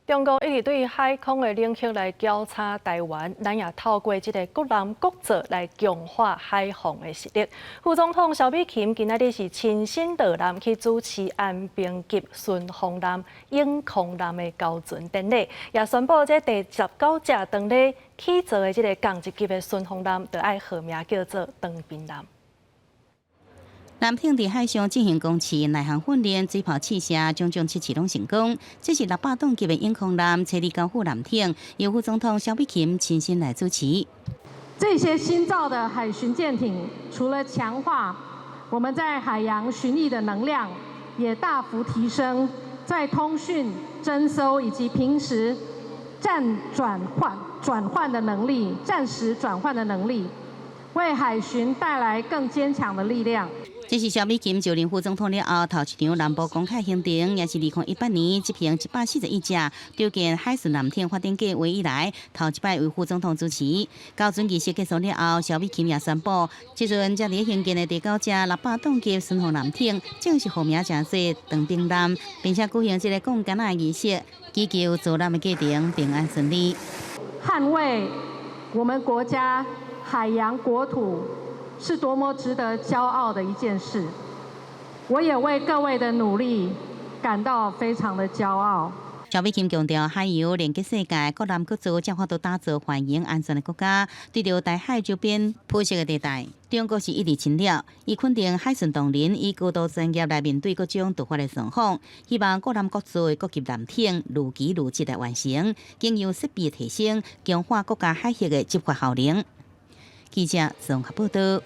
中國一直對海空的領域來攪吵台灣，咱也透過這个國艦國造來強化海防的實力。副總統蕭美琴今仔日是親身到艦去主持安平級巡防艦、永康艦的交船典禮，也宣布這第19隻當咧起造的這个仝一級的巡防艦，就愛號名叫做長濱艦。艦艇佇海上進行攻勢、內航訓練、水炮試射，種種測試攏成功。這是600噸級的永康艦，徹底交付艦艇，由副總統蕭美琴親身來主持。這些新造的海巡艦艇，除了強化我們在海洋巡弋的能量，也大幅提升在通訊、偵搜以及平時戰轉換的能力，戰時轉換的能力，為海巡帶來更堅強的力量。這是蕭美琴就任副總統了後，頭一場南部公開行程，也是2018年執行141隻重建海巡艦艇發展計劃以來，頭一擺由副總統主持。交船儀式結束了後，蕭美琴也宣布，這陣正佇興建的第九隻600噸級巡防艦艇，正式號名成做長濱艦，並且舉行這个摃桿仔的儀式，祈求造艦的過程平安順利。捍衛我們國家海洋國土，是多麼值得驕傲的一件事，我也為各位的努力感到非常的驕傲。蕭美琴強調，海洋連結世界，國艦國造才有法度打造繁榮安全的國家。對著台海周邊灰色的地帶，中國是一直侵略，伊肯定海巡同仁以高度專業來面對各種突發的狀況，希望國艦國造的國級艦艇如期如質來完成，經由設備提升，強化國家海域的執法效能。記者綜合報道。